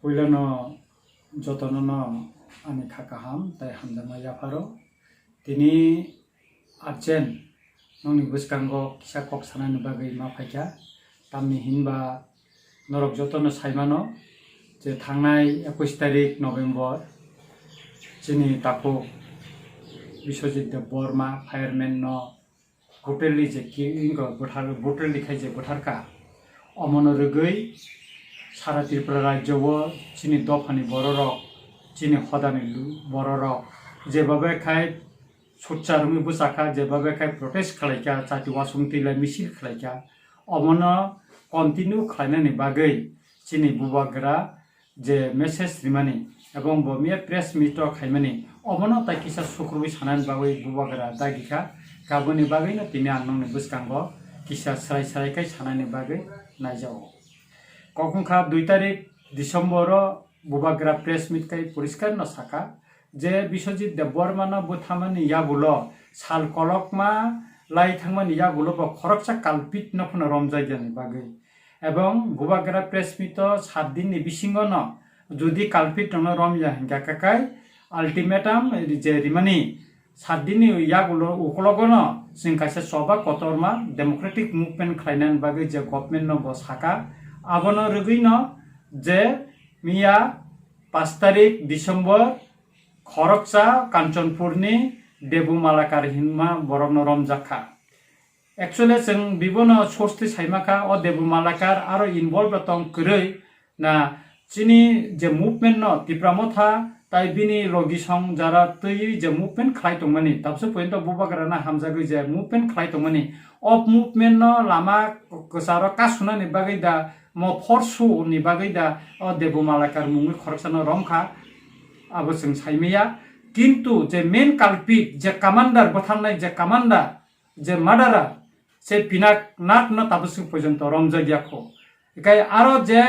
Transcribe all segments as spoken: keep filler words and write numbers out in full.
Puilano jotono no ani kha kaham tei hamjakma yapharo. Tini urgent nokni bwskango kisa kok sanani bagwi ma phaikha. Tamni hinba norok jotono saimano je thangnai ekush tarik November chini takhuk Biswajit Debbarma fireman no brutally je ki-, ingo buthar, brutally khai je butharkha. Omono rwgwi sara Tripura rajyo o chini dophani bororok, chini hodani lu-, bororok jebabe khai sutsa rwngwi bwchakha, jebabe khai protest khlaikha, chati wasung twi lai misil khlaikha. Omono continue khlainani bagwi chini bubagra je message rimani ebong bo miya press meet o khaimani, obono tai kisa sukrubwi sanani bagwi bubagra dagi kha. Kaboni bagwino tini ang nokni bwskango kisa srai srai khai sanani bagwi naijago. Kok wngkha dui tarik December o bubagra press meet khai poriskar no saka je Biswajit Debbarma no bwthamani yagulo sal kolokma lai thangmani yagulo bo khoroksa culprit no phano romjakya ni bagwi. Ebong bubagra press meet o sat din ni bisingo no jodi culprit rok no romya hinkha khe kai ultimatum je rimani sat din ni yagulo ukologo no chwng kaisa choba kotorma democratic movement khlainani bagwi je government no bo saka, abono rwgwi no je miya pash tarik December khoroksa Kanchanpur ni Debu Malakar hinma borok no romjak kha. Actually, chwng bibono source twi saima kha, o Debu Malakar aro involved tong kwrwi na chini je movement no Tipra Motha tai bini logi song jara twi je movement khlai tongmani, tabse pointo bubagra na hamjagwi je movement khlai tongmani, o movement no lama kwcharo kasunani bagwi da mo force ni bagwi da o Debu Malakar mungwi khoroksa no romkha, abo chwng saimaya. Kintu je main culprit, je commander, bwtharnai je commander, je murderer, se Pinaknath no tabuk swk porjonto romjak ya kho. Ekai aro je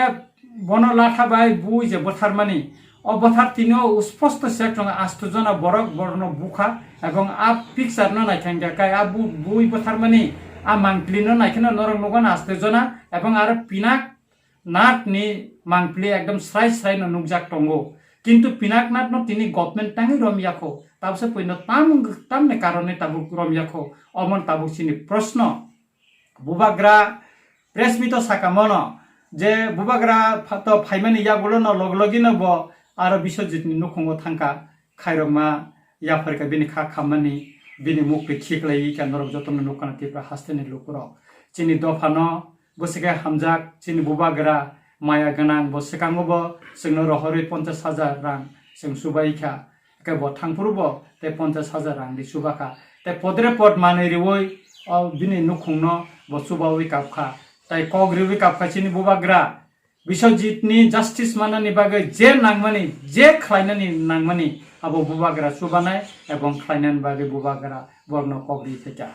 bono latha bai bui je bwtharmani, o bwthar tini o usposto sek tongo asto jona borok borokno bukha, ebong a picture no naikha hingkha kai a bu-, bui bwtharmani a mangpili no naikhe no norok nugo na asto jona, ebong aro Pinaknath ni mangpili ekdom srai srai no nukjak tongo. Kintu Pinaknath no tini government tangwi romya kho, tabse puino tam, tamni karone tabuk romya kho, omo tabuk chini proshno. Bubagra press meet o saka mono je bubagra pha-, to phaimani yagulo no log logi no bo aro Biswajit ni nukhungo thangkha, khairokma yapharkha bini kha khammani, bini mukti khiklaiwi kha norok jotono nukkha na Tipra hasteni lukurok. Chini dophano bwswkhe hamjak chini bubagra maya gwnang, bo swkango bo chwngno rohorwi ponchash hajar rang chwng chubaikha, khe bo thangphuru bo tei ponchash hajar rang di chubakha, tei podre pod manwi riwi o bini nukhungno bo chubawi kapkha, tei kok riwi kapkha chini bubagra. Biswajit ni justice manani bagwi je nangmani, je khlainani nangmani, abo bubagra chubanai ebong khlainani bagwi bubagra borokno kok ri phaikha.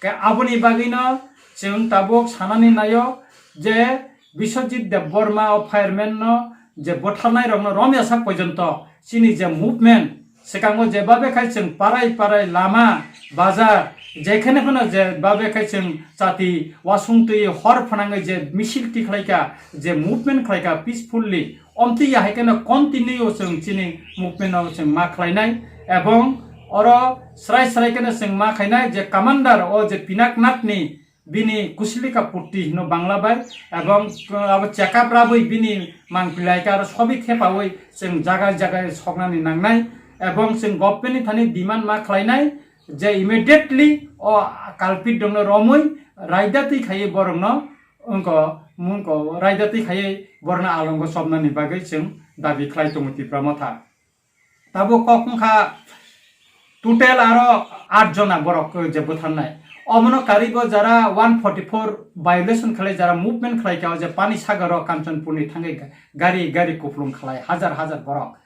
Khe aboni bagwino chwng tabuk sanani naio je Biswajit Debbarma o fireman no je bwtharnai rokno romya sak porjonto chini je movement, swkango je babe khai chwng parai parai lama, bazar, jekhene phano je babe khai chwng chati wasung twi hor phnangwi je misil tikhlaikha, je movement khlaikha peacefully, omtwi ya hai kheno continue chwng chini movement no chwng ma khlainai, ebong oro srai srai kheno chwng ma khainai je commander o je Pinaknath ni bini kusilika putti hino Bangla bai, ebong abo check up rabwi bini mangpilai ka aro sobi thepawi chwng jaga jaga soknani nangnai, ebong chwng government ni thani demand ma khlainai je immediately o culprit rokno romwi raida twi khaiwi borokno wngko mungko raida twi khaiwi borokno alongo chopnani bagwi chwng dabi khlai tongo Tipra Motha. Tabuk kok wngkha total aro aat jona borok je bwtharnai. Omono karwi bo jara one forty four violation khlai, jara movement khlai kha, o je Pani Sagar o Kanchanpur ni thangwi ga-, gari, gari kupulung khlai, hajar hajar borok.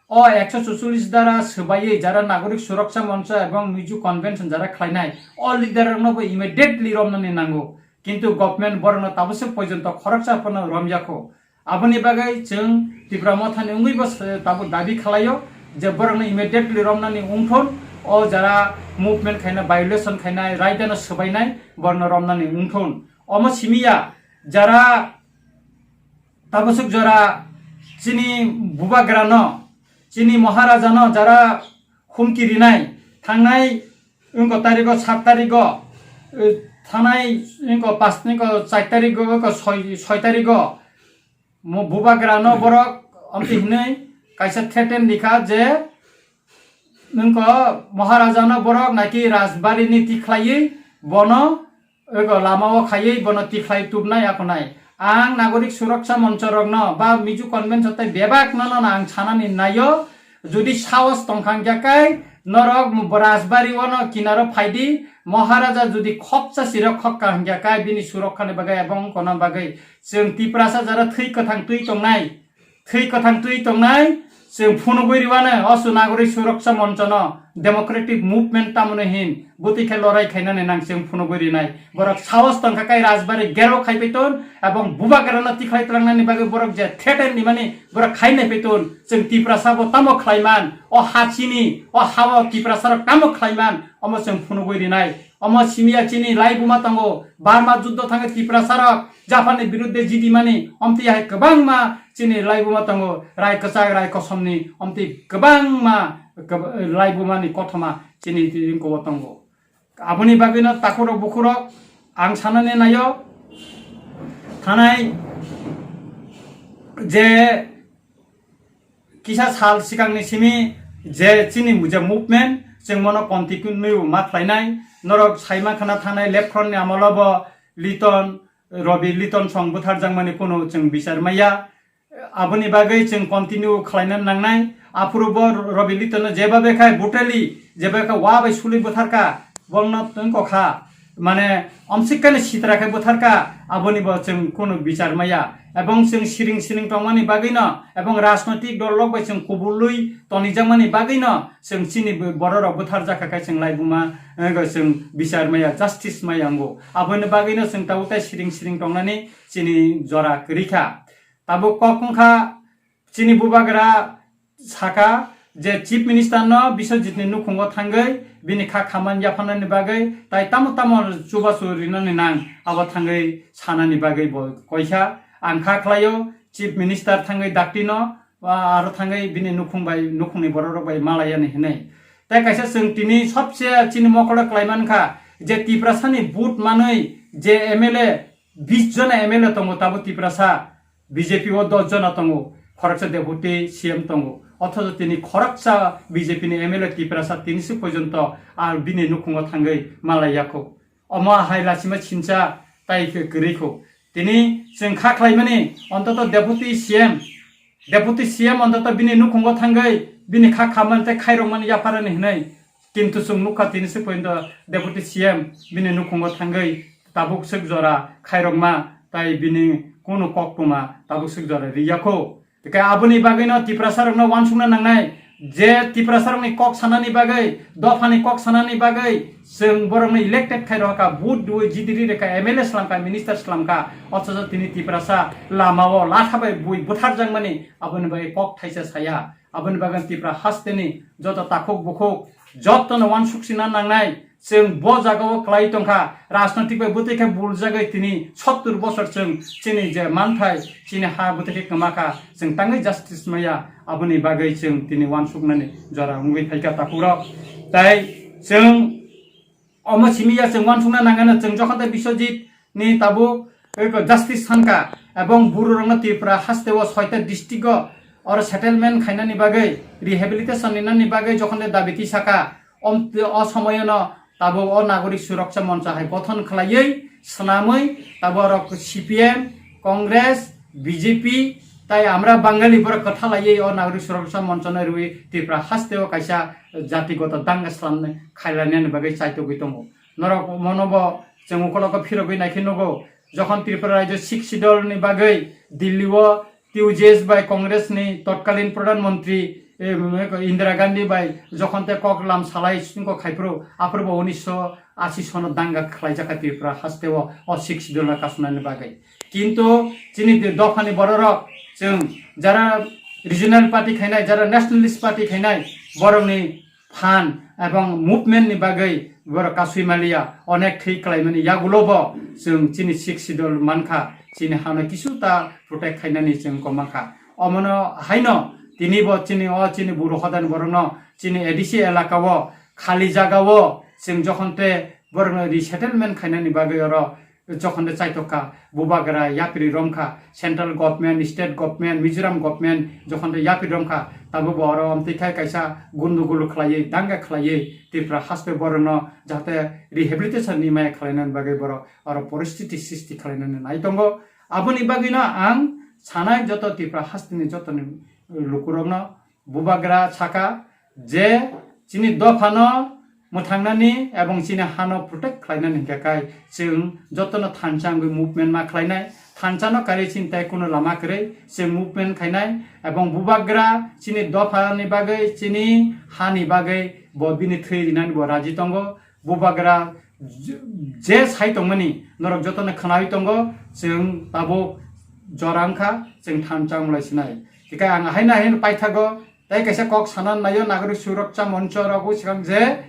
O ekso chucholish dara swbaiwi jara Nagorik Suraksha Moncha ebong Mizo Convention jara khlainai, o leader rokno bo immediately romnani nango. Kintu government borokno tabuk se porjonto khoroksa phano romya kho. Aboni bagwi chwng Tipra Mothani wngwi bo se tabuk dabi khlaio je borokno immediately romnani wngthun, o jara movement khaina, violation khainai, raidano swbainai borokno romnani wngthun. Omo simi ya jara tabuk swk jora chini bubagrano, chini Maharajano jara humki rinai, thangnai wngko tarigo, sat tarigo, eh, thangnai wngko pas, wngko char tarigo, wngko soi, soi tarigo, mo bubagrano borok amtwi hinwi kaisa threaten rikha je wngko Maharajano borok naki Rajbari ni tikhlaiwi bono ego lama o khaiwi bono tikhlai tubnai akonai. Ang Nagorik Suraksha Moncho rokno ba Mizo Convention tei bebak no no ang sanani naio, jodi sahos tongkha hingkha kai norok Rajbari o no kinaro phaidi, Maharaja jodi khopsa sirok khokka hingkha kai bini surokkhani bagwi ebong kona bagwi chwng Tiprasa jara thwi kwthang twi tongnai. Thwi kwthang twi tongnai, chwng phunugwi riwano, osu Nagorik Suraksha Monchono, democratic movement tamoni hin, bwtwi khe lorai khainani nang chwng phunugwi rinai. Borok sahos tongkha kai Rajbari gero khaipai ton, ebong bubagrano tikhlai tlangnani bagwi borok je threaten rimani, borok khainai pai ton, chwng Tiprasa bo tamo khlaiman, o ha chini, o ha o Tiprasa rok tamo khlaiman, omo chwng phunugwi rinai. Omo simiya chini laibuma tongo, Burma juddo thangwi Tiprasa rok Japan ni birudde jidimani, omtwi hai kwbangma chini laibuma tongo, rai kwchak, rai kosomni, omtwi kwbangma kwb-, laibumani kothoma chini ringkogo tongo. Aboni bagwino takhurok bukhurok ang sanani naio, thanai je kisa sal sikangni simi je chini je movement, chwng mono continue ma khlainai. Norok saima khana thangnai left front ni amolo bo Liton, Robi Liton song butharjakmani kunu chwng bichar maya. Aboni bagwi chwng continue khlaina nangnai. Aphuru bo Robi Liton no jeba bekhai brutally, jeba bekhai wa bai suli butharka, bongno tungko kha. Mane, omsikkani sitra khe butharka, aboni bo chwng kunu bichar maya. Ebong chwng siring siring tongmani bagwino, ebong rajnoitik dol rok bai chwng kubului tonijakmani bagwino, chwng chini bo-, bororok butharjak kha khe chwng laibuma, eh, chwng bichar maya, justice maya wngo. Aboni bagwino chwng tabuk tei siring siring tongnani chini jora kwrwi kha. Tabuk kok wngkha, chini bubagra saka je Chief Minister no Biswajit ni nukhungo thangwi bini kha khaman yapharnani bagwi tai tamo tamo chubachu rinani nang abo thangwi sanani bagwi bo koikha. Ang kha khlaio Chief Minister thangwi dakti no, ah, aro thangwi bini nukhung bai, nukhungni borok rok bai malaiyani hinwi. Tai kaisa chwng tini sobse chini mokolo klaimankha je Tiprasa ni vote manwi je M L A, bis jona M L A tongo tabuk Tiprasa. B J P o dos jona tongo, khoroksa deputy C M tongo, othocho tini khoroksa B J P ni M L A Tiprasa tini se porjonto ar bini nukhungo thangwi malai yakho. Omo hai lachima sincha tai khe kwrwi kho. Tini chwng kha khlaimani ontoto deputy C M, deputy C M ontoto bini nukhungo thangwi bini kha khamani tei khairokmani yapharani hinwi. Kintu chwng nukha tini se porjonto deputy C M bini nukhungo thangwi tabuk swk jora khairokma tai bini kunu koktwma tabuk swk jora riyakho. Tei aboni bagwino Tiprasa rokno uansukna nangnai je Tiprasa rokni kok sanani bagwi, dophani kok sanani bagwi chwng borokno elected khai rohorkha, vote dui jidiri rekha, M L A slamkha, minister slamkha, othocho tini Tiprasa lamao latha bai bui butharjakmani aboni bagwi kok thaisa saya. Aboni bagwi Tipra hasteni joto takhuk bukhuk jotono uansuk sina nangnai. Chwng bo jagao kwlai tongkha, rajnoitik bai bwtwi khe buljagwi tini sottur bosor chwng chini je manthai, chini ha bwtwi khe kwma kha, chwng tangwi justice maya, aboni bagwi chwng tini uansuknani jora wngwi phaikha takhurok. Tai chwng omo simi ya chwng uansukna nangano, chwng jokhon tei Biswajit ni tabuk eko justice sankha, ebong bururokno Tripura haste o soita district o oro settlement khainani bagwi, rehabilitation ninani bagwi jokhon de dabi tisakha, om-, o somoyono tabuk o Nagorik Suraksha Moncha hai gothon khlaiwi swnamwi tabuk oro C P M, Congress, B J P tai Amra Bangali borok kwthalaiwi o Nagorik Suraksha Monchano rwi Tripura haste o kaisa jatigoto danga slamnai khailainani bagwi chaitugwi tongo. Norok mono bo chwng ukoloko phirogwi naikhe nugo, jokhon Tripura rajyo Sixth Schedule ni bagwi Delhi o T U J S bai Congress ni totkalin Pradhan Mantri, eh, Indira Gandhi bai jokhon te kok lam salai singko khaiphuru, aphuru bo unisho ashi sono danga khlaijak kha Tripura haste o, o Sixth Schedule no kasunani bagwi. Kintu chini de-, dophani bororok chwng jara regional party khainai, jara nationalist party khainai, borokni phan ebong movement ni bagwi borok kasui maliya, onek thwi khlaimani yagulo bo chwng chini Sixth Schedule mankha, chini hano kisu ta protect khainani chwng komankha. Omono haino tini bo chini o chini Buru hodani borokno chini A D C elaka o khali jaga o chwng jokhon te borokno resettlement khainani bagwi oro jokhon de chaitok kha, bubagra yapri rom kha, central government, state government, Mizoram government jokhon de yapri rom kha, tabuk bo oro amtwi khai kaisa gundugulu khlaiwi, danga khlaiwi Tripura haste borokno jahate rehabilitation ni maya khlainani bagwi borok oro poristiti sristi khlainani nai tongo. Aboni bagwino ang sanai joto Tripura hasteni jotoni lukurokno bubagra saka je chini dophano mwthangnani ebong chini hano protect khlainani hwnkhe kai chwng jotono thansa wngwi movement ma khlainai, thansano karwi chini tai kuno lama kwrwi chwng movement khainai ebong bubagra chini dophani bagwi chini hani bagwi bo bini thwi rinani bo raji tongo. Bubagra je, je sai tongmani norok jotono khwnawi tongo, chwng tabuk jora wngkha, chwng thansa wnglaisnai. Hwnkhe ang haino haino paithago, tei kaisa kok sana naio Nagarik Suraksha Moncho rogo swkang je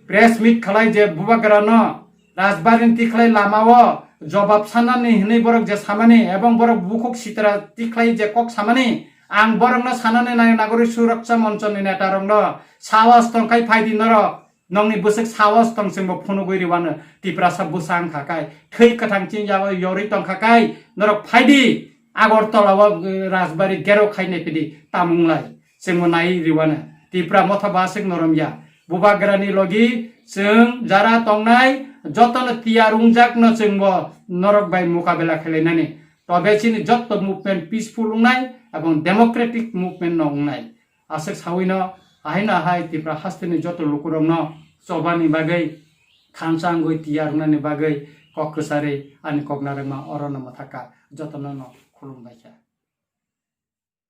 press meet khalai je bubagrano Rajbari ni tikhlai lama o jobab sanani hinwi borok je samani ebong borok bukhuk sitra tikhlai je kok samani, ang borokno sanani naio Nagarik Suraksha Moncho ni neta rokno sahos tongkhai phaidi norok. Nokni bwswk sahos tong chwngbo phunugwi rwano, Tiprasa bwsa wngkha kai, thwi kwthang chini yago yorwi tongkha kai, norok phaidi Agartala o, eh, Rajbari gero khai naiphidi tamung lai, chwngbo nai rwano. Tipra motha bwswk norom ya, bubagrani logi chwng jara tongnai jotono tiyar wngjakno chwngbo norok bai mukabela khlainani. Tobe chini jotto movement peaceful wngnai ebong democratic movement no wngnai. Aswk sawino, ahai no ahai Tipra hasteni joto lukurokno chobani bagwi, thansa wngwi tiyar wngnani bagwi kok kwcharwi ani kok narwkma orono mwthakha, jotono no khulumbaikha.